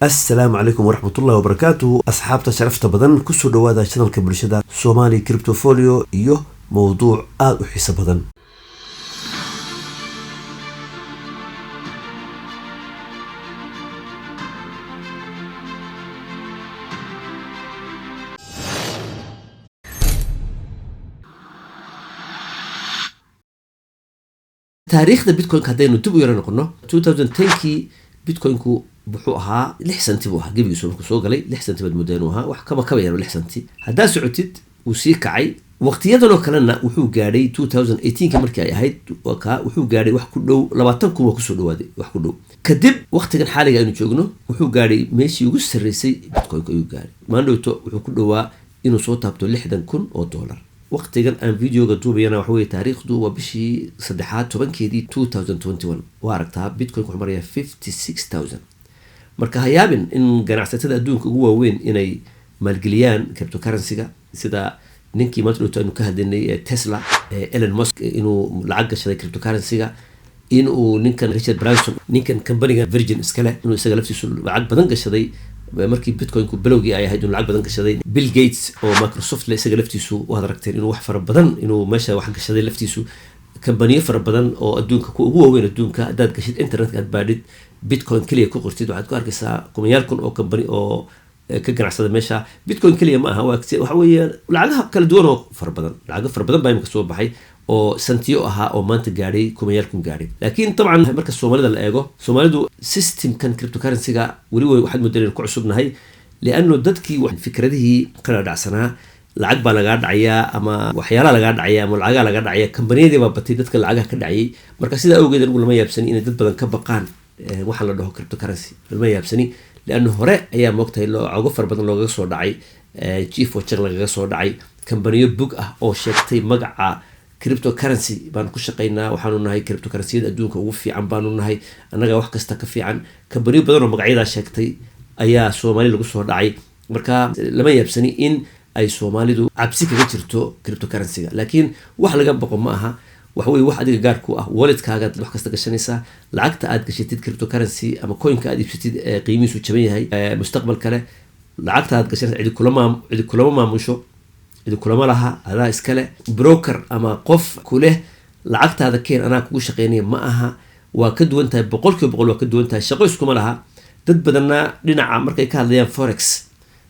Assalaamu calaykum waraxmatullahi wabarakaatuhu. Asxaabta sharafta badan, kusoo dhawaada channelka bulshada Somali Cryptofolio iyo mowduuc aada u xiiso badan. Taariikhda Bitcoin-ka haddaynu dib u yaro noqono, 2010kii Bitcoin-ku wuxuu ahaa 6 senti buu ahaa gebigiisu. Markuu soo galay 6 senti baad moodaa inuu ahaa, wax kaba yaro 6 senti. Haddaad socotid, wuu sii kacay. Waqtiyadanoo kalena wuxuu gaadhay, 2018ki markii ay ahayd ka, wuxuu gaadhay wax ku dhow 20,000, waa kusoo dhawaaday wax ku dhow. Kadib waqtigan xaaliga aynu joogno wuxuu gaadhay meeshii ugu sarreysay Bitcoin-ka ayuu gaadhay. Maandhowto wuxuu ku dhowaa inuu soo taabto $60,000. Waqtigan aan videoga duubayana waxa weye taariikhdu waa bishii saddexaad 10-keedii 2021. Waa aragtaa, Bitcoin wuxuu marayaa 56,000. Marka ha yaabin in ganacsatada adduunka ugu waaweyn inay maalgeliyaan cryptocurrency-ga, sida ninkii maanta dhowto aynu ka hadlaynay ee Tesla, Elon Musk, inuu lacag gashaday cryptocurrency-ga, inuu ninkan Richard Branson, ninkan companiga Virgin iskale, inuu isaga laftiisu lacag badan gashaday markii Bitcoinku bilowgii ay ahayd, inuu lacag badan gashaday. Bill Gates oo Microsoft le, isaga laftiisu waad aragteen inuu wax fara badan inuu meesha wax gashaday laftiisu. Kambaniyo fara badan oo adduunka, kuwa ugu waaweyn adduunka, haddaad gashid internetka, aad baadhid, Bitcoin keliya ku qortid, waxaad ku arkaysaa kumanyaal kun oo kambani oo ka ganacsada meesha. Bitcoin keliya ma aha, waxa weeye lacagaha kala duwan oo fara badan. Lacago fara badan baa imika soo baxay oo santiyo ahaa oo maanta gaadhay kumanyaal kun gaadhay. Laakiin dabcan marka Soomaalida la eego, Soomaalidu systemkan cryptocurrency-ga weli way waxaad moodaa inaynu ku cusubnahay, lianno dadkii fikradihii kala dhacsanaa, lacag baa lagaa dhacayaa ama waxyaalaha lagaa dhacaya ama lacagaha lagaa dhacaya, kambaniyadii baa batay dadka lacagaha ka dhacayay. Marka sidaa awgeed anigu lama yaabsani inay dad badan ka baqaan waxaa la dhaho cryptocurrency. Lama yaabsani, lianna hore ayaa moogtahay lacago fara badan loogaga soo dhacay, chief wajar lagaga soo dhacay, kambaniyo bug ah oo sheegtay magaca cryptocurrency baanu ku shaqaynaa, waxaanu nahay cryptocurrencyada adduunka ugu fiican baanu nahay, annaga wax kasta ka fiican. Kambaniyo badan oo magacyadaa sheegtay ayaa Soomaali lagu soo dhacay. Marka lama yaabsani in ay Soomaalidu cabsi kaga jirto cryptocurrency-ga, laakiin wax laga baqo ma aha. Waxa weye wax adiga gaar ku ah, walletkaagaad wax kasta gashanaysaa. Lacagta aad gashatid cryptocurrency ama coinka aad iibsatid ee qiimihiisu jaban yahay mustaqbal kale, lacagta aad gashanaysa cidi kulama maamusho, cidi kulama laha, adaa iskale. Broker ama qof kuleh lacagtaada keen anaa kugu shaqeynaya ma aha. Waa ka duwan tahay, 100%, waa ka duwan tahay, shaqo iskuma laha. Dad badanna dhinaca markay ka hadlayaan forex,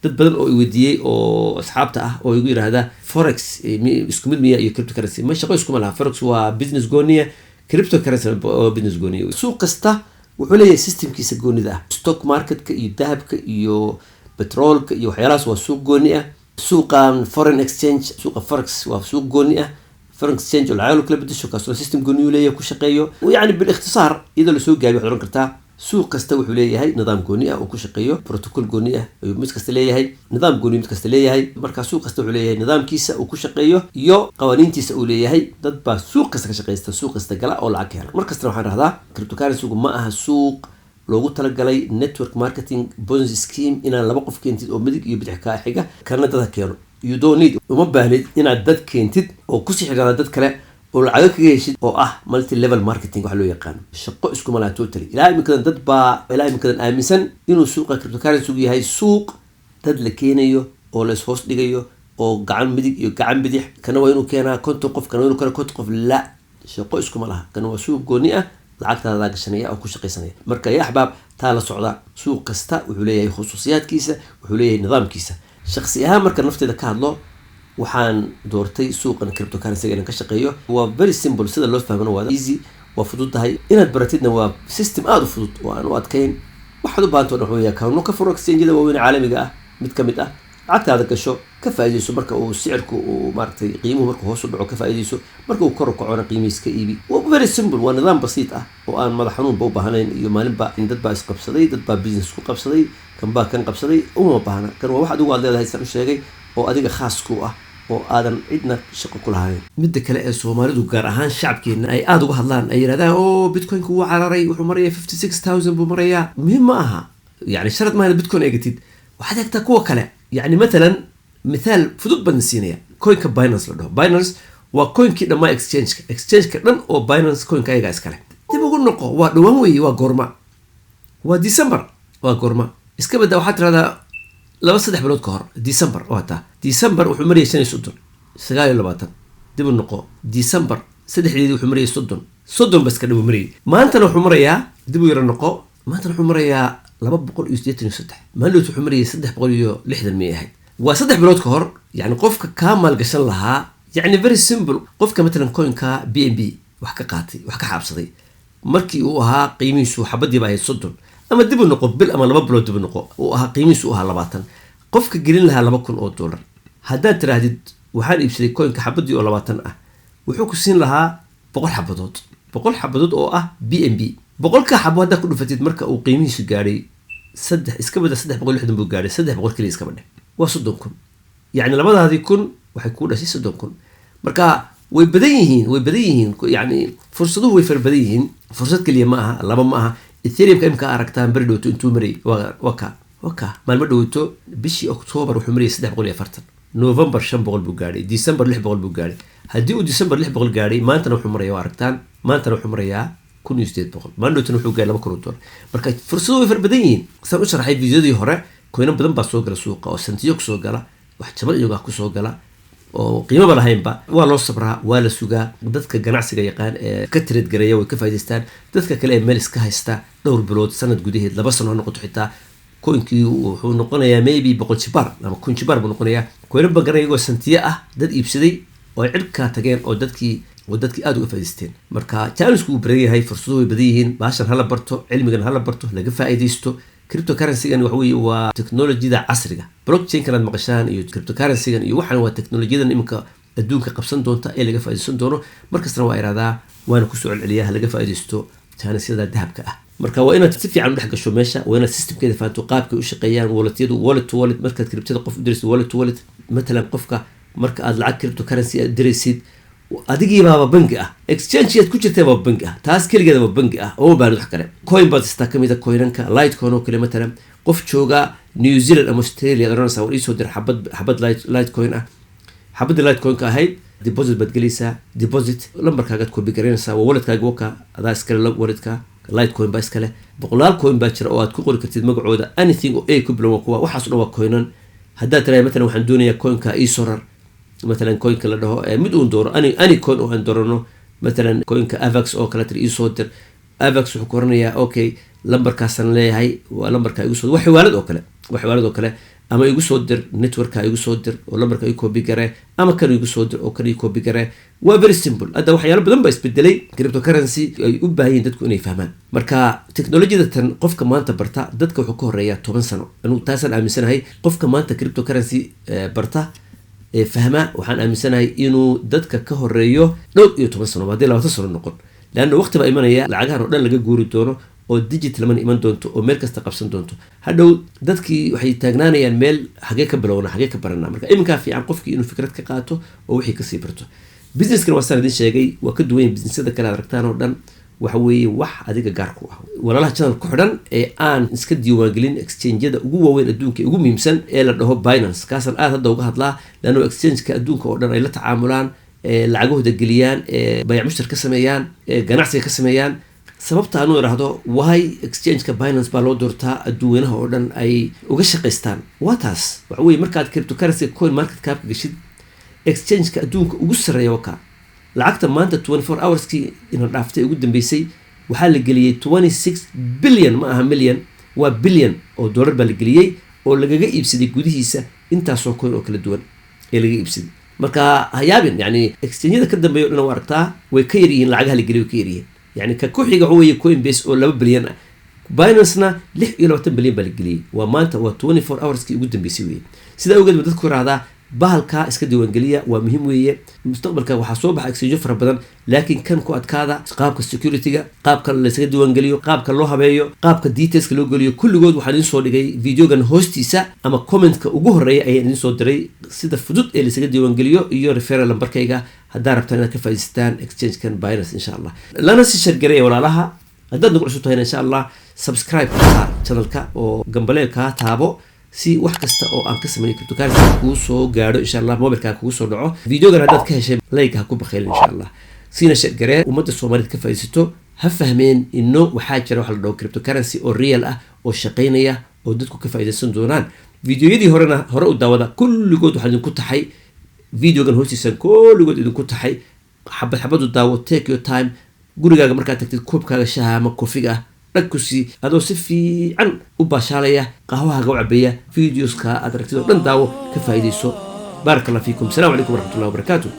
dad badan oo i weydiiyey oo asxaabta ah oo igu yidhaahda forex isku mid miya iyo cryptocurrency? Ma, shaqo iskuma laha. Forex waa business gooniya, cryptocurrency waa business gooniya. Suuq kasta wuxuu leeyahay systemkiisa goonida ah. Stock marketka iyo dahabka iyo petroolka iyo waxyaalahaas waa suuq gooni ah. Suuqan foreign exchange, suuqa forex waa suuq gooni ah. Foreign exchange oo lacag kala bedesho, kaasoo system gooni uu leeyahay ku shaqeeyo. Yacni bilikhtisaar, iyadoo lasoo gaabiyo, waxaad oran kartaa suuq kasta wuxuu leeyahay nidaam gooni ah oo ku shaqeeyo, protocol gooni ah ayuu mid kasta leeyahay, nidaam gooni mid kasta leeyahay. Marka suuq kasta wuxuu leeyahay nidaamkiisa uu ku shaqeeyo iyo qawaaniintiisa uu leeyahay. Dad baa suuq kasta ka shaqeysta, suuq kasta gala oo lacag ka hela. Mar kastana waxaan rahdaa cryptocurrency-gu ma aha suuq loogu talagalay network marketing, Ponzi scheme, inaad laba qof keentid oo midig iyo bidix kaa xiga kana dad ha keeno. You don't need, uma baahnid inaad dad keentid oo kusii xigana dad kale oo lacago kaga heshid, oo ah multi level marketing waxa loo yaqaano. Shaqo iskuma laha totally. Ilaa iminkadan dad baa ilaa iminkadan aaminsan inuu suuqa cryptocurrency yahay suuq dad la keenayo oo la ishoos dhigayo oo gacan midig iyo gacan bidix, kana waa inuu keenaa 50 qof, kana waa inuu keenaa 50 qof. La, shaqo iskuma laha. Kana waa suuq gooni ah, lacagtaadaa gashanaya oo ku shaqaysanaya. Marka ya axbaab, taa la socda. Suuq kasta wuxuu leeyahay khusuusiyaadkiisa, wuxuu leeyahay nidaamkiisa. Shakhsi ahaan marka nafteeda ka hadlo, waxaan doortay suuqan cryptocurrency inaan ka shaqeeyo. Waa very simple sida loo fahmana, waa easy, waa fududahay inaad baratidna. Waa system aada u fudud oo aan u adkayn. Waxaad u baahanta o dhan waxa weeya account ka furo exchange-yada waaweyn caalamiga ah mid ka mid ah, lacagtaada gasho, ka faa'iidayso. Marka uu sicirku uu maaragtay qiimuhu markuu hoos u dhaco ka faa'iidayso, marka uu kor u kacona qiimihiis ka iibi. Waa very simple, waa nidaam basiit ah oo aan madax xanuunba u baahnayn iyo maalinba dad baa isqabsaday, dad baa business ku qabsaday, kan baa kan qabsaday, uma baahna. Kan waa wax adigu aad leedahay, saan u sheegay, oo adiga khaas ku ah oo aadan cidna shaqo ku lahayn. Midda kale ee Soomaalidu, gaar ahaan shacabkeena, ay aada uga hadlaan, ay yidhahdaan oo Bitcoinku wuu cararay, wuxuu marayaa 56,000 buu marayaa, muhiim ma aha. Yani sharad maaha Bitcoin eegatid, waxaad eegtaa kuwa kale. Yani matalan, mithaal fudud baan siinaya, coinka Binance la dhaho. Binance waa coinkii dhammaa exchange-ka, exchange-ka dhan oo Binance coinka ayagaa iskale. Dib ugu noqo, waa dhowaan weeye. Waa goorma? Waa December. Waa goorma? Iska badda, waxaad tirahdaa 2-3 bilood ka hor, December, waa taa December, wuxuu marayay 35, 29. Dib u noqo, December 3deedii wuxuu marayay 30, 30 ba iska dhibu marayay. Maantana wuxuu marayaa, dib u yaro noqo, maantana wuxuu marayaa 283. Maalin wuxuu marayay 360 miyay ahayd? Waa 3 bilood ka hor. Yani qofka kaa maalgashan lahaa, yani very simple, qofka matalan coinka BNB wax ka qaatay, wax ka xaabsaday markii uu ahaa qiimihiisu xabadiiba ahayd 30, ama dib u noqo bil ama 2 bilood dib u noqo, uu ahaa qiimihiisu u ahaa 20, qofka gelin lahaa $2,000, haddaad tiraahdid waxaan iibsaday coinka xabadii oo 20 ah, wuxuu ku siin lahaa 100 xabadood, 100 xabadood oo ah BNB. 100ka xabo haddaad ku dhufatid marka uu qiimihiisu gaadhay saddex, iska bada, 360 buu gaadhay, 300 keliya iskaba dheh, waa 30,000. Yacni labadaadii kun waxay kuu dhashay 30,000. Marka way badan yihiin, way badan yihiin. Yani fursaduhu way fara badan yihiin. Fursad keliya ma aha, laba ma aha. Ethereumka imka aragtaan, beri dhowto intuu marayay, waa ka maalmo dhowto bishii October wuxuu marayay 340, November 500 buu gaadhay, December 600 buu gaadhay. Haddii uu December 600 gaadhay, maantana wuxuu maraya, waa aragtaan, maantana wuxuu marayaa 1800. Maalin dhowtana wuxuu gaadhay $2,000. Marka fursadu way fara badan yihiin. Saan u sharaxay videodii hore, coino badan baa soo gala suuqa oo sentiyo kusoo gala, wax jaban iyagaa kusoo gala oo qiimaba lahaynba. Waa loo sabraa, waa la sugaa. Dadka ganacsiga yaqaan ee ka trade gareeya way ka faa'idaystaan. Dadka kale ee meel iska haysta dhowr bilood, sanad gudaheed, 2 sano ha noqoto xitaa, coinkii wuxuu noqonayaa maybe 100 jibaar ama 1000 jibaar buu noqonayaa. Coino badan iyagoo sentiye ah dad iibsaday oo ay cirkaa tageen oo dadkii aada uga faa'idaysteen. Marka chanceku wuu badan yahay, fursaduhu way badan yihiin. Baashan hala barto, cilmigan hala barto, laga faa'iidaysto. Cryptocurrency-gan waxa weeye waa technologyada casriga. Blockchain-kan aad maqashaan iyo cryptocurrency-gan iyo waxaan waa technologyadan iminka adduunka qabsan doonta ee laga faa'iidaysan doono. Markastana waa iradaa, waana kusoo celceliyaa, laga faa'iidaysto janisyada dahabka ah. Marka waa inaad si fiican u dhex gasho meesha, waa inaad systemkeeda fahanto, qaabkay u shaqeeyaan walletyadu, wallet to wallet. Markaad cryptada qof u diraysid, wallet to wallet, matalan qofka marka aad lacag cryptocurrency aad diraysid, adigiibaaba bangi ah, exchange aad ku jirtay baa bangi ah, taas keligeeda waa bangi ah, oo baanid wax kale. Coin baad istaa kamid a coinanka, Litecoin oo kale matalan, qof jooga New Zealand ama Australia aad oranaysaa, war iisoo dir xabad Litecoin ah. Xabadii Litecoin-ka ahayd deposit baad gelaysaa, deposit lambarkaagaad copy garaynaysaa, waa walletkaaga, waka adaa iskale walletka, Litecoin baa iskale. Boqolaal coin baa jira oo aad ku qori kartid magacooda, anything oo a ku bilow, kuwa waxaas o dhan waa coinan. Haddaad tirahay matalan waxaan doonayaa coinka iisoo rar, matalan coinka la dhaho mid uun dooro, any coin oo aan doorano, matalan coinka Avax oo kale tir iisoo dir, Avax wuxuu ku oranayaa okay, lambarkaasaan leeyahay, waa lambarka igu soo, waa xawaalad oo kale, waa xawaalad oo kale, ama igu soo dir networka igu soo dir oo lambarka ii copy garee, ama kan igu soo dir oo kan ii copy garee. Waa very simple. Hadda waxyaalo badan baa isbedelay, cryptocurrency ay u baahan yihin dadku inay fahmaan. Marka technologyada tan qofka maanta barta dadka wuxuu ka horeeyaa 10 sano. Anigu taasaan aaminsanahay. Qofka maanta cryptocurrency barta ee fahma, waxaan aaminsanahay inuu dadka ka horeeyo dhowr iyo toban sano, haddii 20 sano noqon, leanna waqti baa imanaya lacagahan oo dhan laga guuri doono oo digital money iman doonto oo meel kasta qabsan doonto. Hadhow dadkii waxay taagnaanayaan meel, xagee ka bilowna, xagee ka barana? Marka iminkaa fiican qofkii inuu fikrad ka qaato oo wixii kasii barto. Businesskan waa saan idin sheegay, waa ka duwan yahay businessyada kale aad aragtaan oo dhan. Waxa weeye wax adiga gaar ku ah. Walaalaha channel ku xidhan ee aan iska diiwaangelin exchange-yada ugu waaweyn adduunka ee ugu muhiimsan ee la dhaho Binance, kaasaan aad hadda uga hadlaa, leanno exchange-ka adduunka oo dhan ay la tacaamulaan, ee lacagahooda geliyaan, ee bayac mushtar ka sameeyaan, ee ganacsiga ka sameeyaan. Sababta anuu idhaahdo why exchange-ka Binance baa loo doortaa, adduunweynaha oo dhan ay uga shaqaystaan, waa taas. Waxa weye markaad cryptocurrency coin market capka geshid, exchange-ka adduunka ugu sarreeya waka. Lacagta maanta 24 hourskii ina dhaaftay ugu dambeysay waxaa la geliyey 26 billion, ma aha million, waa billion oo dollar baa la geliyey oo lagaga iibsaday gudihiisa intaasoo coin oo kala duwan ee laga iibsaday. Marka hayaabin, yani exchange-yada ka dambeeya o dhan waa aragtaa, way ka yaryihiin lacagaha la geliyay, way ka yaryihiin. Yani ka ku xiga waxa weeye Coinbase oo 2 bilyan ah, Binance-na 26 bilyan baa la geliyey. Waa maanta, waa 24 hourskii ugu dambeysay weeye. Sidaa awgeed ba dadku raahdaa bahalkaa iska diiwaangeliya, waa muhiim weeye. Mustaqbalka waxaa soo baxa exchange fara badan, laakiin kan ku adkaada qaabka security-ga, qaabka laysaga diiwaangeliyo, qaabka loo habeeyo, qaabka detailska loo geliyo, kulligood waxaan idin soo dhigay videogan hoostiisa ama commentka ugu horeeya ayaan idin soo diray, sida fudud ee laysaga diiwaangeliyo iyo referral lambarkayga haddaa rabtaan inaad ka faa'idaystaan exchange-kan Binance, insha Allah. Lana si share gareeya walaalaha. Haddaad nagu cusub tahayna, insha Allah, subscribe ka saar channelka oo gambaleelkaa taabo si wax kasta oo aan ka sameeyo cryptocurrency kuu soo gaadho, insha Allah, mobilkaa kugu soo dhaco. Videogan haddaad ka heshay, like ha ku bakhaylin, insha Allah, siina share garee, ummadda Soomaaliyed ka faa'iidaysato, ha fahmeen ino waxaa jira waxa la dhaho cryptocurrency oo real ah oo shaqaynaya. oo dadku ka faa'iidaysan doonaan. Videoyadii horena hore u daawada kulligood. Waxaan idinku taxay videogan hoostiisan, kulligood idinku taxay. Xabad xabadu daawo, take your time. Gurigaaga markaad tagtid, koobkaaga shaha ama kofiga ah dhag ku sii, adoo si fiican u baashaalaya, qahwahaaga u cabeeya, videoska aad aragtid oo dhan daawo, ka faa'iidayso. Baaraka Allah fiikum. Asalaamu calaykum waraxmatullahi wabarakaatu.